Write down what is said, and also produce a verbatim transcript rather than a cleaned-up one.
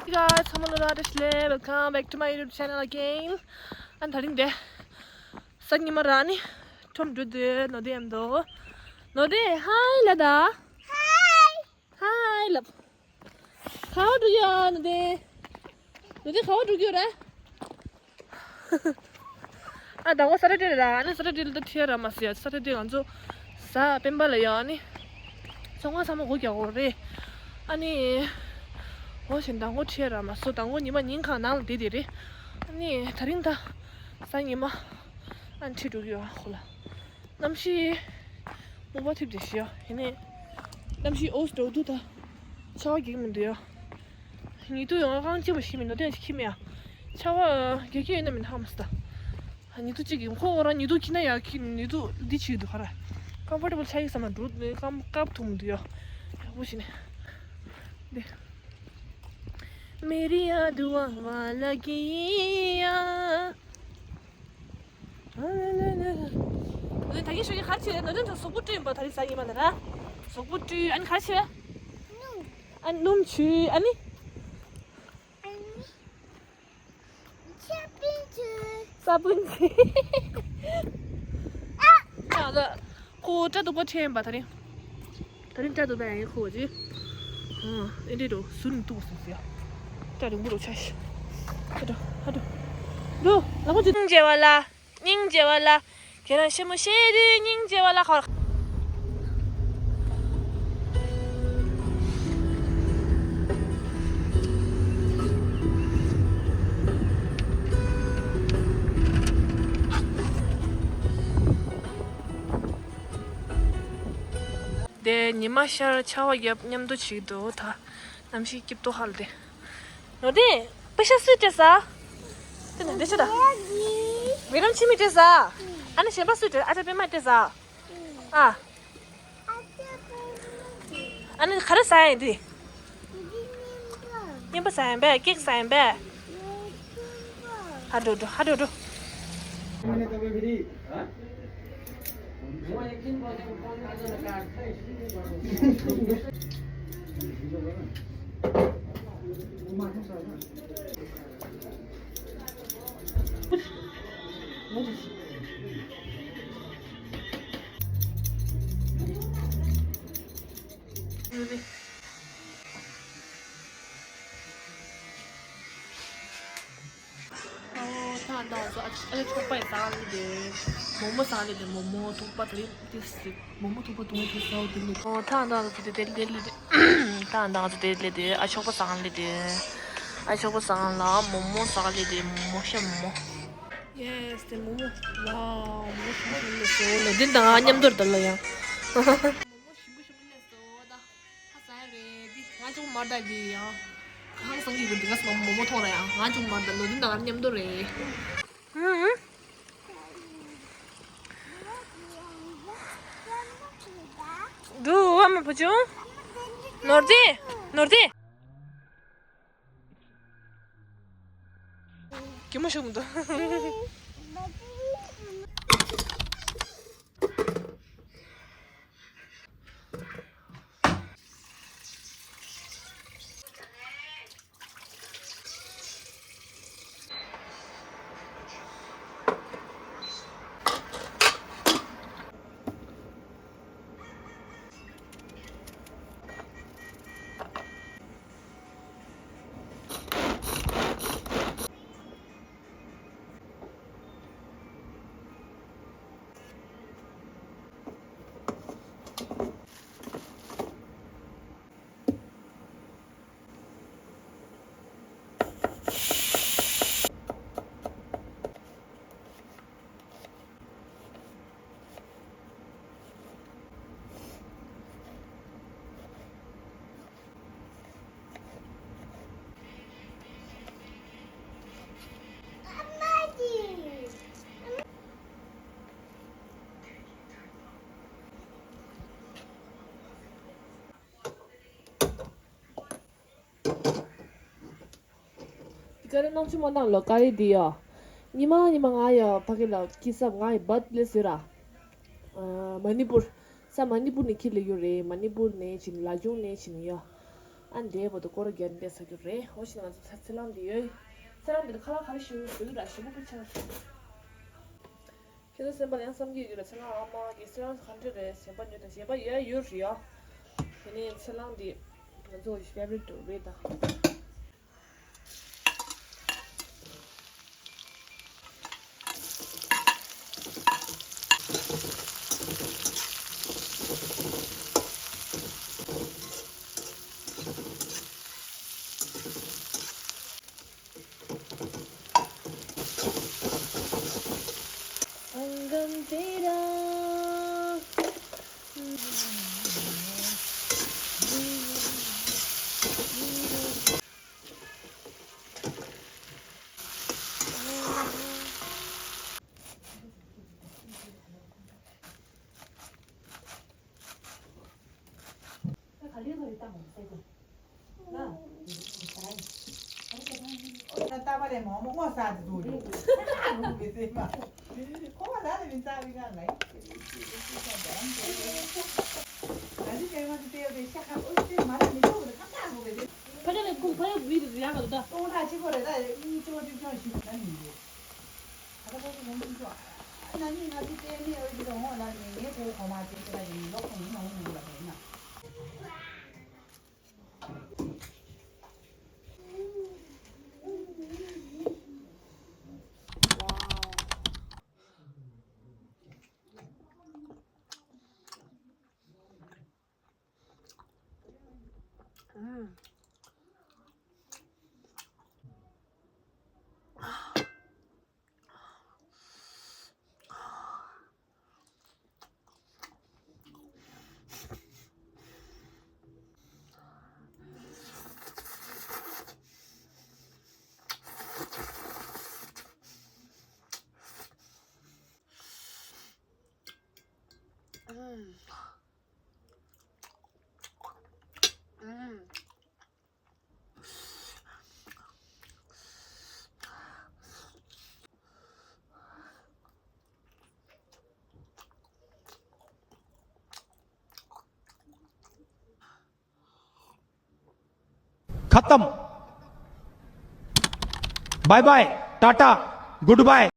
Hey guys, ཚང་མ་ལ་བཀྲ་ཤིས་བདེ་ལེགས། Welcome back to my YouTube channel again. ཨ་ནི་དེ་རིང་དེ་གཟའ་ཉི་མ་ར་ནི་ཁྲོམ་འགྲོ་དུས་ནོར་བུ་མཉམ་དུ། ནོར་བུ། Hi ལབ་ད། Hi. Hi ལབ། ག་པར་འགྲོ་གི་ཡོད་ནོར་བུ། ནོར་བུ་ག་པར་འགྲོ་གི་ཡོད་རེད། ཨ་ཟླ་བ་ས་ཊར་ཌེ་རེད་ད། ཨ་ནི་ས་ཊར་ཌེ་ལ་ད་ཁྲིད་ར་མ་ཟེར་ཡ། ས་ཊར་ཌེ་ང་ཚོ་གཟའ་སྤེན་པ་ལ་ཡོད། ཨ་ནི་ཚོང་ཁང་ཚང་མ་སྒོ་རྒྱག་དགོས་རེད། ཨ་ནི་འོ་བཞིན་ཟླ་མགོ་ཁྲིད་ར་མ་སོང་། ཟླ་མགོ་ཉི་མ་ཉིན་གང་ནང་ལ་བསྡད་བསྡད་རེད། ཨ་ནི་དེ་རིང་ད་གཟའ་ཉི་མ། ཨ་ནི་ཁྲིད་འགྲོ་གི་ཡོད་ཁོ་ལ། གནམ་གཤིས་སྨུག་པ་ཐིབས་བསྡད་ཤག་ཡོད། ཡིན་ནའི་གནམ་གཤིས་འོ་འདྲ་འདུག་ད། ཆར་པ་རྒྱག་གི་མི་འདུག་ཡ། ཉི་གདུགས་ཡོང་གང་ཅི་མ་ཤེས་མི་འདུག་དེ་ཁྱིམ་ཡ། ཆར་པ་རྒྱག་གི་ཡོད་ན་མིན་ཧ་མ་སི་ད། ཉི་གདུགས་གཅིག་གིས་ཁོ་རང་ཉི་གདུགས་ཁྱི་ན་ཡ་ཁྱི་ཉི་གདུགས་འདི་བྱེད་འདུག་ཧ་ར། ཀམ་ཕོར་ཊེ་བལ་ཆགས་ཡིག་ས་མ་འགྲོ་ཀམ་ཀབ་ཐུང་མི་འདུག་ཡ། ཡག་པོ་ཞིག་ནས། འདི། मेरी याद दुआ लगी या। ད་གིན་ཤོད་ཀྱི་ག་རེ་བྱེད། ནོར་བུ་གཟུགས་པོ་བཀྲུས་ཡིན་པ། ད་རིང་གཟའ་ཉི་མ་ལ་ར། གཟུགས་པོ་བཀྲུས། ཨ་ནི་ག་རེ་བྱེད། ཨ་ནི་སྣུམ་བྱུགས། ཨ་ནི་ས་བོན་བྱུགས། ཨ་ལ། ཁོ་སྐྲ་གདུག་པ་ཕྲེང་པ་ད་རིང་། ད་རིང་སྐྲ་གདུག་པ་ཡང་ཁོ་ཅི། ཨ་འདྲེ་འགྲོ་ཟུར་ནས་གཏུག་སོང་ཟེར། སྐྲ་རིང་པོ་རུ་ཆགས་ཤག་ཧ་འགྲོ་ཧ་འགྲོ། འགྲོ་ལ་ཁོ་ཅི། སྙིང་རྗེ་བ་ལ། སྙིང་རྗེ་བ་ལ། ཁྱེད་རང་ཤེས་མོ་ཤེས་རེད། སྙིང་རྗེ་བ་ལ་ཁོ། དེ་ཉི་མ་ཤར་ཆར་པ་བརྒྱབ་མཉམ་དུ་བྱེད་ཀྱི་འདུག་ད་གནམ་གཤིས་སྐྱིད་པོ་ཧ་ལ་དེ། ནོར་བུ། པེ་ཤ་སུས་སྤྲད་ས། དེ་ནས་འདི་ཆུ་ད། མི་རམ་ཆི་མི་སྤྲད་ས། ཨ་ནི་གཞན་པ་སུས་སྤྲད། ཨ་ཅག་པད་མ་སྤྲད་ས། ཨ། ཨ་ནི་ག་རེ་ཟ་ཡིན་འདི། རྙིང་པ་ཟ་ཡིན་པས། ཀེག་ཟ་ཡིན་པས། ཧ་འགྲོ་འགྲོ་ཧ་འགྲོ་འགྲོ། ཨོ་ཐང་ཐང་སོ། ཨ་ཨ་ཚོགས་པའི་ཟ་ལེ་དེ། མོག་མོག་ཟ་ལེ་དེ། མོག་མོག་ཐུག་པ་དེ་དེ་སི། མོག་མོག་ཐུག་པ་དུང་ཐུག་ཟ་དེ་ལེ། ཨོ་ཐང་ཐང་སོ་དེ་དེ་དེ་ལེ་དེ། ཐང་ཐང་སོ་དེ་ལེ་དེ། ཨ་ཚོགས་པ་ཟ་ལེ་དེ། ཨ་ཚོགས་པ་ཟ་ལ་མོག་མོག་ཟ་ལེ་དེ། མོག་མོག་ཤ་མོག་མོག། Yes དེ་མོག་མོག། Wow མོག་མོག་ཞིམ་པོ་ཞིམ་པོ་ལེ་སོ་ལེ། དེ་དང་མཉམ་དུ་ར་ད་ལ་ཡང་། མོག་མོག་ཞིམ་པོ་ཞིམ་པོ་ལེ་སོ་ད། ཧ་ཟ་ཡ་རེད་འདི། ང་ཅུང་མར་ད་འདི་ཡང་། ཧང་སང་གི་གི་འདི་ག་སོ་མོག་མོག་ཐོང་ར་ཡང་། ང་ཅུང་མར་ད་ལོ་འདི་ད་ག་མཉམ་དུ་རེད། ཧུམ། འདུག་ཨ་མ་བུ་ཆུང་། ནོར་ལྡན། ནོར་ལྡན། གད་མོ་ཤོར་མི་འདུག་འདི་ཀ་རེ་སྣང་ཆུང་མ་གནང་ལོ། ཀ་རེ་འདི་ཡ། ཉི་མ་ཉི་མ་ང་ཡ་ཕ་གི་ལ་སྐྱིད་སབ་ང་ཡི་བར་ཐི་ཌེ་ཟེར་ར། ཨ་མ་ནི་པུར། ས་མ་ནི་པུར་ནས་ཁྱེར་ལེ་ཡོད་རེད། མ་ནི་པུར་ནས་ཕྱིན། ལ་ཆུང་ནས་ཕྱིན་ཡ། ཨ་འདས་པོ་དུ་སྐོར་རྒྱབ་འདས་ས་རྒྱུ་རེད། འོ་ཞིག་ང་ཚོ་ཚ་ཚི་ལང་འདི་ཡོད། ཚི་ལང་འདི་ཁ་ལག་ག་རེ་ཞུ་ཞུ་ར་ཞུ་བུ་པུ་ཆང་། ཁྱེད་ཚོ་སེམས་པ་ལ་ཡང་བསམ་གྱི་ཡོད་ར། ཚི་ལང་ཨ་མ་གི་ཚི་ལང་ག་འདྲ་རེད། གཞན་པ་ཉོས་དང་གཞན་པ་ཡོད་ཡོད་རེད་ཡ། དེ་ནས་ཚི་ལང་འདི་ང་ཚོ་ཕེ་ཝ་རི་ཊི་རེད་ད། खत्म। बाय बाय, टाटा, गुड बाय।